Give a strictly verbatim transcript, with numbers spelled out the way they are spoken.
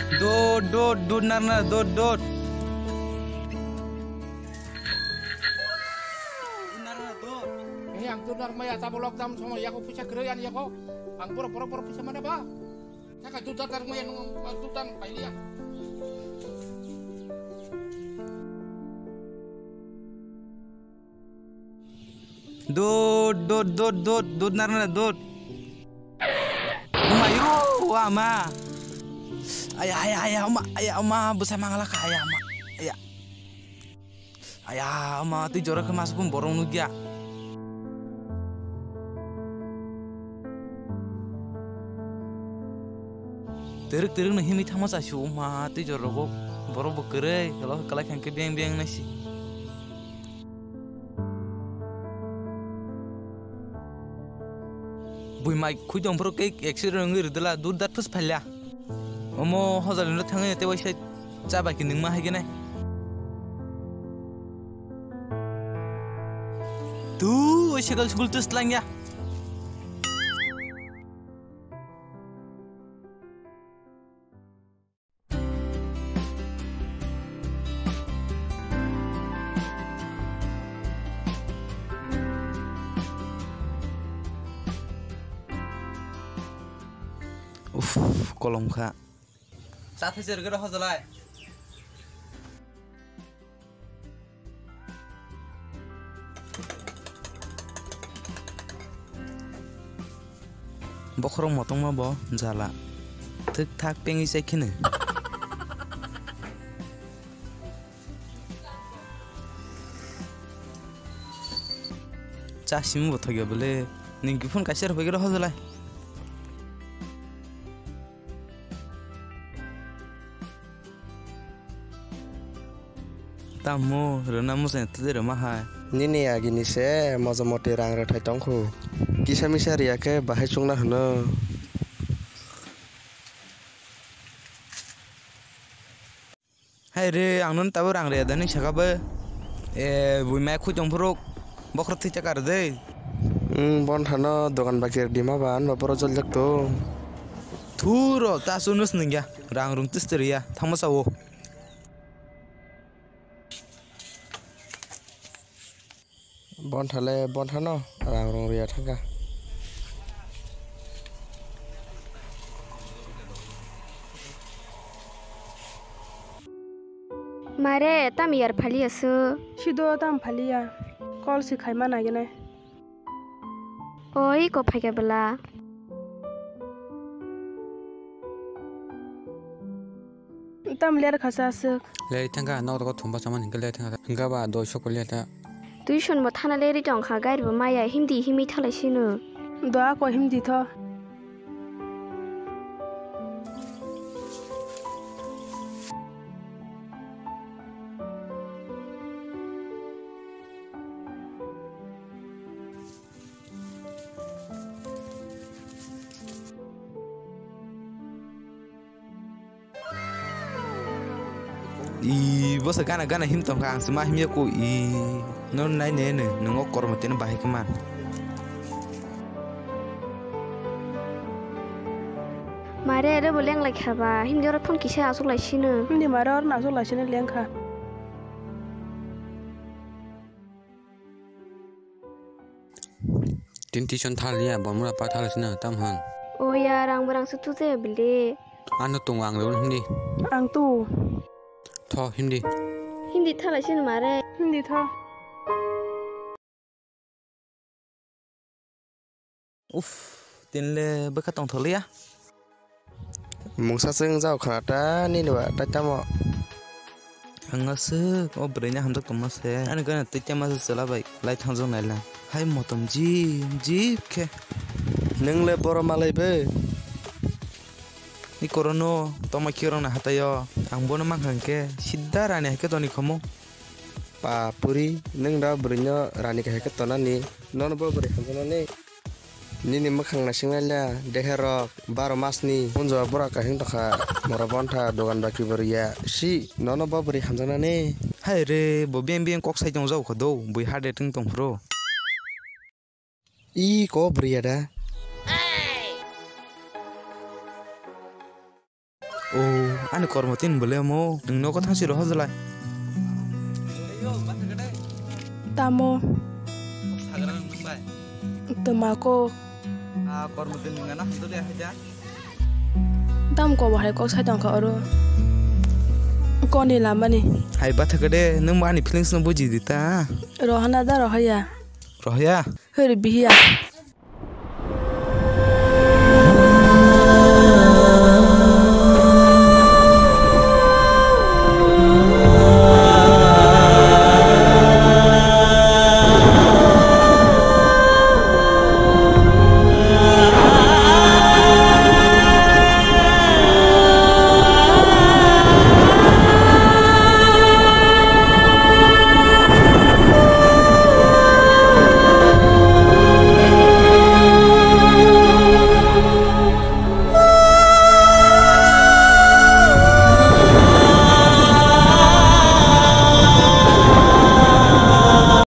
Dud, dud, dud narna, dud, dud. Dud narna, dud. Ini ang dud narma ya, tabo lockdown sama ya, ko pisa kere ya, ya ko. Ang pura, pura, pura pisa mana ba? Saka dud narma ya, nung dud narma ya. Dud, dud, dud, dud, dud narna, dud. Uma, yo, wa, ma. Aya, aya, aya, uma, aya, uma, bwsa mangala kha, aya, uma, aya. Aya, uma, twi jora khe masa pun borok nukya. Twrwk twrwk no himwi thangma chasi, uma, twi jora rogo borok bo kwrwi, helo kwlai kha khe beng beng nai si. Bui mai khwi tong phuru khe accident wngwi rwdwla dur dat phus phailya. Omo hojali no thangwi tei waisa cha bai khe nungma hai khe nai. Tu oi sekal sukul tus langya. Uff, kolom kha. Cha thai chergera hojalai. Bokhorok motongma bo jala. Thwk thak pengwi chai kheno. Cha simi bo thokya bole. Nini phone kaisa rwphai khe hojalai. Tamo, rwna mwsai twi rwma hai. Nini agini se mojo moti rang rwthai tongkhu. Kisa misa riya khe bahai chukna hwno. Hai re, ang nono tabuk rang rwya da hinwi saka bo. E, bui mai khwi tong phuru bokhorok thwi chakar de. Hmm, bon thano dogan baki rwdi ma ba, anba borok joljak tong. Thuro, ta chunus nungya. Rang rung tis twi rwya, thangma sao. Bon thale, bon thano rang rung rwya thangkha. Mare, tam yar phali asu. Sido tam phali ya. Call si khaima nagene. Oi, ko phaikha bwla. Tam ler kha sa aswk. Ler thangkha, nok rok thumba saman hinkhe ler thangkha. Hinkhe ba doi sok ler ta. Tuition bo thana leri tongkha, gari bo maya, himdi himwi thalai sino. Do ako himdi tho. I, bwsa gana gana him tongkha, ang se ma himya ko, i, no nai ne ne, nungo kormo tene bahai khe man. Mare, ere bo leng lai kha ba, himdi oro phone kisa aswk lai sino. Himdi mare oro aswk lai sino leng kha. Tin tuition thaliya, bomra pa thalisina, tam hwn. O ya, rang berang se tute beli. Ano tung ang leun hindi. Ang tu. Tho, hindi. Hindi thalai sin mare. Hindi tho. Uff, tinle bwkha tongthokliya. Mungsa chwng jao khna ta nini ba tai tamo. Ang aswk o bwrwi ni hamjak tongma se. Ani gana twi tama se chwla bai lai thangjak nai lang. Hai motom jip jip khe. Nwng le boro malai be. Ni korono toma khirok na hatai o. Ang bono mankha hwnkhe sida rani hai khe toni khomo. Pa puri, nwng da bwrwino rani kahai khe tonani, nono bo bwrwi hamjaknani? Nini mwkhang naisinglaila, deherok, baro masni, punjo bora kahing tongkha, moro bontha, dogan baki bo rwya, si, nono bo bwrwi hamjaknani? Hai re, bo beng beng kok sai tong jao kho do, bui heart attack tong phuru. Ih, ko bwrwi ya da. O, Ani kormo tin bole mo, nwng nogo thangsi rohor jalai. Tamo. Twma kok. Ah, kormo tin nwng ano hamjak ya haida. Tam kobo hai kok sai tongkha oro. Koni lamani. Hai bathakade, nwng bo ani feelings no buji di ta. Rohana da rohaya. Rohaya? Hori bihiya.